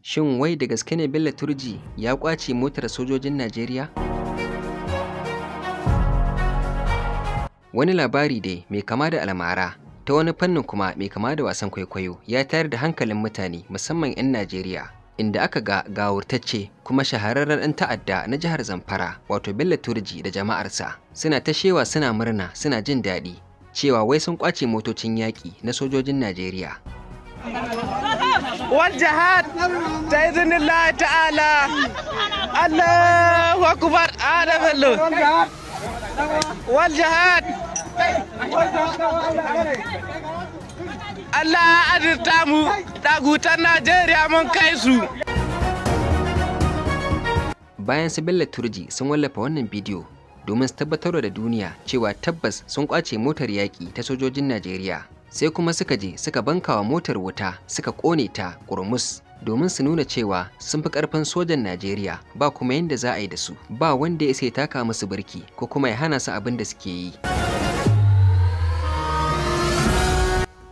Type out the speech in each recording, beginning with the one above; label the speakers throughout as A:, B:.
A: Shin wai da gaske ne Bello Turji ya ƙwace motar sojojin Najeriya? Wani labari dai mai kama da almara, ta wani fannin kuma mai kama da wasan kwaikwayo ya tayar da hankalin mutane musamman 'yan Najeriya, inda aka ga gawurtacce kuma shahararren ɗan ta'adda na jihar Zamfara wato Bello Turji da jama'arsa suna ta shewa suna murna suna jin daɗi cewa wai sun ƙwace motocin yaƙi na sojojin Najeriya.
B: والجهاد بإذن الله تعالى الله أكبر هذا بلو والجهاد Allah azurta mu dagutan Najeriya mun kai su.
A: Bayan su Bello Turji sun wallafa wannan bidiyo domin su tabbatar da duniya cewa tabbas sun kwace motar yaƙi ta sojojin Najeriya. Sai kuma suka je suka bankawa motar wuta suka ƙone ta ƙurmus domin su nuna cewa sun fi ƙarfin sojan Najeriya ba kuma yadda za a yi da su, ba wanda ya sai taka musu birki ko kuma ya hana su abin da suke yi.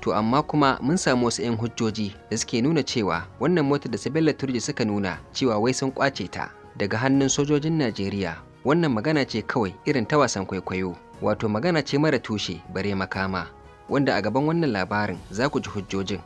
A: To amma kuma mun samu wasu 'yan hujjoji da suke nuna cewa wannan motar da su Bello Turji suka nuna cewa wai sun kwace ta daga hannun sojojin Najeriya, wannan magana ce kawai irin ta wasan kwaikwayo, wato magana ce mara tushe bare makama, wanda a gaban wannan labarin za ku ji hujjojin.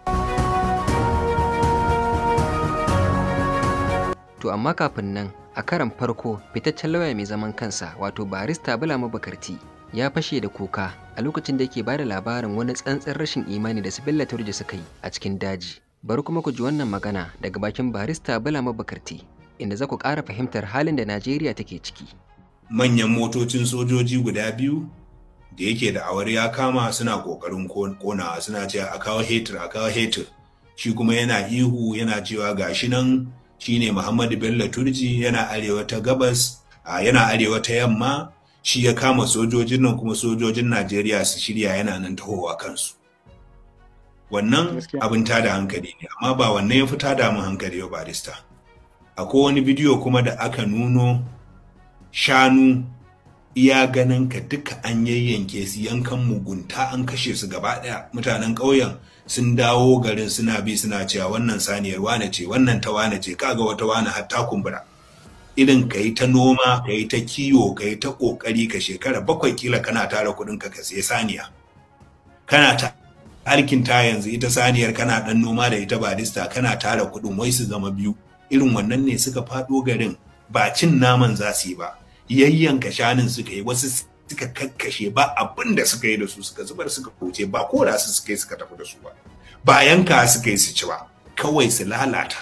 A: To amma kafin nan, a karan farko fitaccen lauya mai zaman kansa wato barista Bulama Bukarti ya fashe da kuka a lokacin da yake bada labarin wani tsantsan rashin imani da su Bello Turji suka yi a cikin daji. Bari kuma ku ji wannan magana daga bakin barista Bulama Bukarti, inda za ku ƙara fahimtar halin da Najeriya take ciki.
C: Manyan motocin sojoji guda biyu da yake da awar ya kama suna ƙoƙarin konawa, suna cewa a kawo hetur, a kawo hetur. Shi kuma yana ihu yana cewa gashi nan shine Muhammadu Bello Turji yana arewa ta gabas, yana arewa ta yamma, shi ya kama sojojin nan kuma sojojin Najeriya su shirya yana nan tahowa kansu. Wannan abin tada hankali ne, amma ba wannan ya fi tada mun hankali ba barista. Akwai wani bidiyo kuma da aka nuno shanu iya ganin ka duka an yayyanke su yankan mugunta an kashe su gaba ɗaya. Mutanen ƙauyen sun dawo garin suna bi suna cewa wannan saniyar wane ce, wannan ta wane ce, kaga wata wane har ta kumbura. Irin ka yi ta noma, ka yi ta kiwo, ka yi ta ƙoƙari ka shekara 7 kila kana tara kuɗin ka ka sai saniya. Kana ta alkinta yanzu ita saniyar kana ɗan noma da ita barista kana tara kuɗin wai su zama biyu. Irin wannan ne suka faɗo garin ba cin naman za su yi ba. Yayyanka shanun suka yi, wasu suka kakkashe, ba abin da suka yi da su, suka zubar suka wuce, ba kora su suka yi suka tafi da su ba. Ba yanka suka yi su ci ba, kawai su lalata.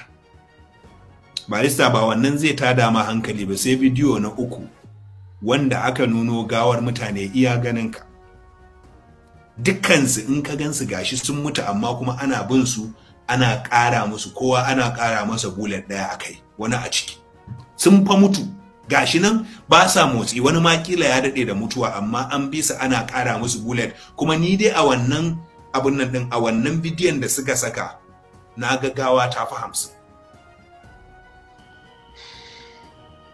C: Barista ba wannan zai tada ma hankali ba, sai bidiyo na 3 wanda aka nuno gawar mutane iya ganinka. Dukkansu in ka gansu gashi sun mutu, amma kuma ana bin su ana ƙara musu, kowa ana ƙara masa bullet ɗaya a kai, wani a ciki. Sun fa mutu gashi nan ba sa motsi, wani ma kila ya daɗe da mutuwa, amma an bi su ana ƙara musu bullet. Kuma ni dai a wannan abun nan ɗin, a wannan bidiyon da suka saka, na ga gawa ta fi 50.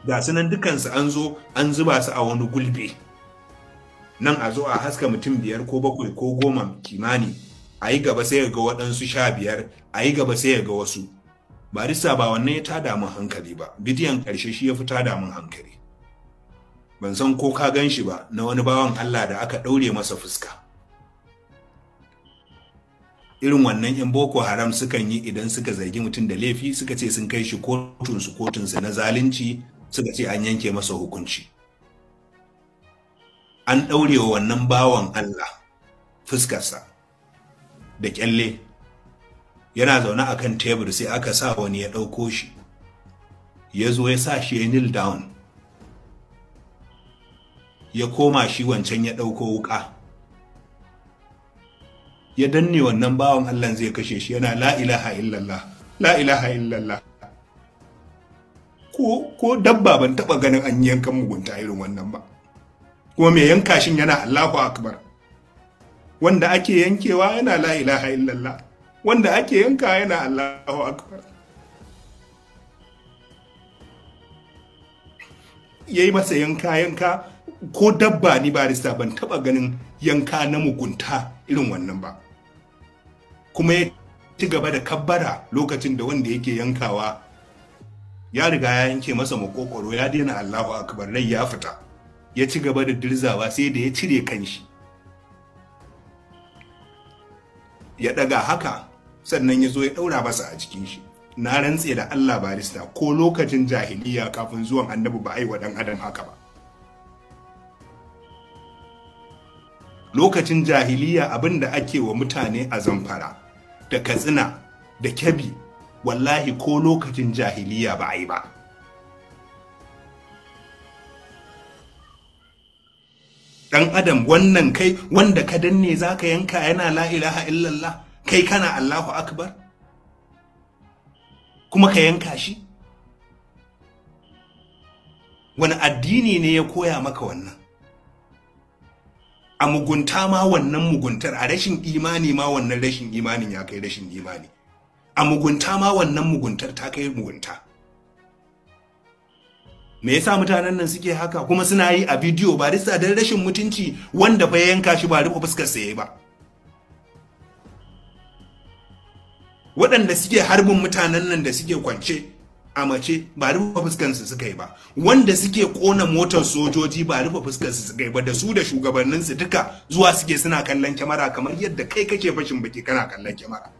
C: Ga su nan dukansu an zo an zuba su a wani gulbe. Nan a zo a haska mutum 5 ko 7 ko 10 kimani, a yi gaba sai ga waɗansu 15, a yi gaba sai ga wasu. Barista ba wannan ya tada min hankali ba, bidiyon ƙarshe shi ya fi tada min hankali. Ban san ko ka gan shi ba, na wani bawan Allah da aka ɗaure masa fuska. Irin wannan 'yan Boko Haram sukan yi idan suka zargi mutum da laifi, suka ce sun kai shi kotunsu na zalunci, suka ce an yanke masa hukunci. An ɗaure wa wannan bawan Allah fuskarsa da kyalle, yana zaune a kan tebur, sai aka sa wani ya ɗauko shi, ya zo ya sa shi ya kneel down, ya koma shi wancan ya ɗauko wuƙa, ya danne wannan bawan Allah zai kashe shi, yana la ilaha illallah, la ilaha illallah. Ko dabba ban taɓa ganin an yankan mugunta irin wannan ba. Kuma mai yanka shin yana Allahu akbar, wanda ake yankewa yana la ilaha illallah, wanda ake yanka yana Allahu akbar. Yayi masa yanka ko dabba ni barista ban taba ganin yanka na mugunta irin wannan ba. Kuma ya Ci gaba da kabbara lokacin da wanda yake yankawa ya riga ya yanke masa makokoro, ya daina Allahu akbar, rai ya fita. Ya ci gaba da dirzawa sai da ya cire kanshi, ya daga haka, sannan ya zo ya daura masa a cikin shi. Na rantse da Allah barista, ko lokacin jahiliya kafin zuwan annabi ba a yi wa dan adam haka ba. Lokacin jahiliya abin da ake wa mutane a Zamfara da Katsina da Kebbi, wallahi ko lokacin jahiliya ba a yi ba. Dan adam wannan kai wanda ka danne zaka yanka yana la ilaha illallah, kai kana Allahu akbar kuma ka yanka shi. Wani addini ne ya koya maka wannan? A mugunta ma wannan muguntar, a rashin imani ma wannan rashin imanin ya kai rashin imani. A mugunta ma wannan muguntar ta kai mugunta. Me yasa mutanen nan suke haka? Kuma suna yi a bidiyo barista don rashin mutunci, wanda fa yanka shi ba rufe fuskar sa ba. Waɗanda suke harbin mutanen nan da suke kwance a mace ba rufe fuskansu suka yi ba. Wanda suke kona motar sojoji ba rufe fuskansu suka yi ba, da su da shugabanninsu duka zuwa suke suna kallon kyamara kamar yadda kai kake fashin baki kana kallon kyamara.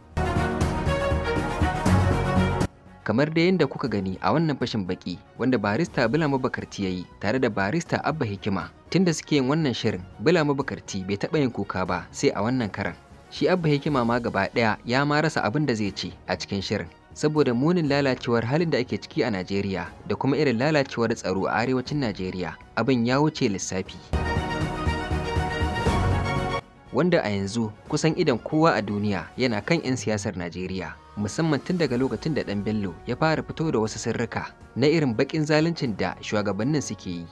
A: Kamar da yadda kuka gani a wannan fashin baki wanda barista Bulama Bukarti ya yi tare da barista Abba Hikima, tunda suke yin wannan shirin Bulama Bukarti bai taɓa yin kuka ba sai a wannan karan. Shi Abba Hikima ma gaba ɗaya ya ma rasa abin da zai ce a cikin shirin, saboda munin lalacewar halin da ake ciki a Najeriya da kuma irin lalacewar tsaro a arewacin Najeriya, abin ya wuce lissafi. Wanda a yanzu kusan idon kowa a duniya yana kan 'yan siyasar Najeriya, musamman tun daga lokacin da ɗan Bello ya fara fito da wasu sirrika na irin baƙin zaluncin da shugabannin suke yi.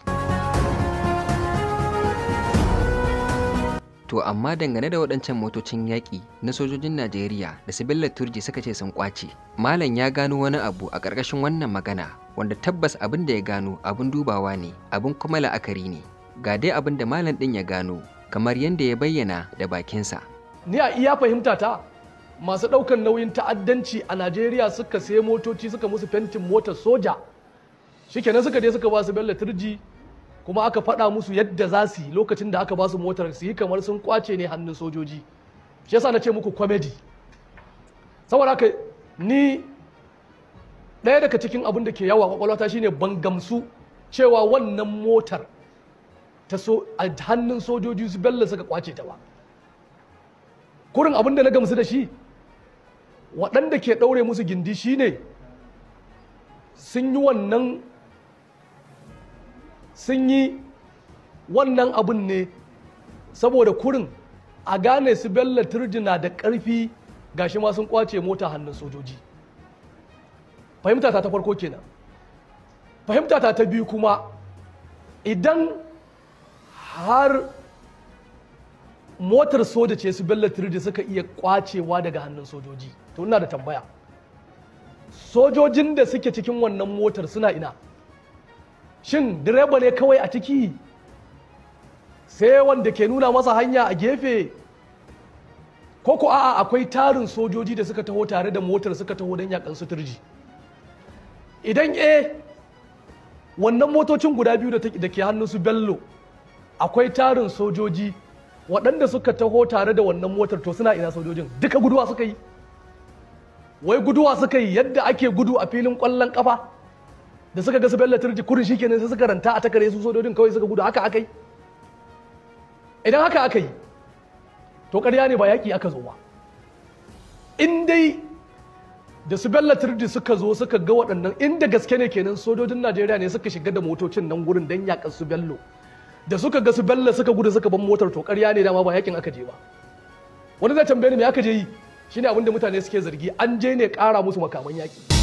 A: To amma dangane da waɗancan motocin yaƙi na sojojin Najeriya da su Bello Turji suka ce sun ƙwace, Malam ya gano wani abu a ƙarƙashin wannan magana wanda tabbas abin da ya gano abin dubawa ne, abin kuma la'akari ne. Ga dai abin da malam ɗin ya gano kamar yadda ya bayyana da bakinsa.
D: Ni a iya fahimta ta masu ɗaukar nauyin ta'addanci a Najeriya suka sai motoci suka musu fentin motar soja. Shikenan suka je suka ba su Bello Turji, kuma aka faɗa musu yadda za su yi lokacin da aka ba su motar su yi kamar sun kwace ne hannun sojoji. Shi yasa na ce muku comedy. Saboda haka ni ɗaya daga cikin abin da ke yawa kwakwalwata shine ban gamsu cewa wannan motar ta so a hannun sojoji su Bello suka kwace ta ba. Kurin abin da na gamsu da shi, waɗanda ke ɗaure musu gindi shine sun yi wannan abin ne saboda kurin a gane su Bello Turji na da ƙarfi, gashi ma sun kwace mota hannun sojoji. Fahimta ta farko kenan. Fahimta ta biyu kuma, idan har motar soja ce su Bello Turji suka iya kwacewa daga hannun sojoji, to ina da tambaya, sojojin da suke cikin wannan motar suna ina? Shin direba ne kawai a ciki, sai wanda ke nuna masa hanya a gefe, ko ko a'a akwai tarin sojoji da suka taho tare da motar suka taho don yakan su Turji? Idan wannan motocin guda biyu da ke hannun su Bello akwai tarin sojoji waɗanda suka taho tare da wannan motar, to suna ina sojojin? Duka guduwa suka yi? Wai guduwa suka yi yadda ake gudu a filin ƙwallon ƙafa da suka ga su Bello Turji kurin shikenan sai suka ranta a takare su sojojin kawai suka gudu? Haka aka yi? Idan haka aka yi to ƙarya ne, ba yaƙi aka zo ba. In dai da su Bello Turji suka zo suka ga waɗannan, inda gaske ne kenan sojojin Najeriya ne suka shiga da motocin nan gurin don yaƙar su Bello, da suka ga su Bello suka gudu suka ban motar, to ƙarya ne, dama ba yakin aka je ba. Wani zai tambaye ni me aka je yi? Shine abin da mutane suke zargi, an je ne ƙara musu makaman yaƙi.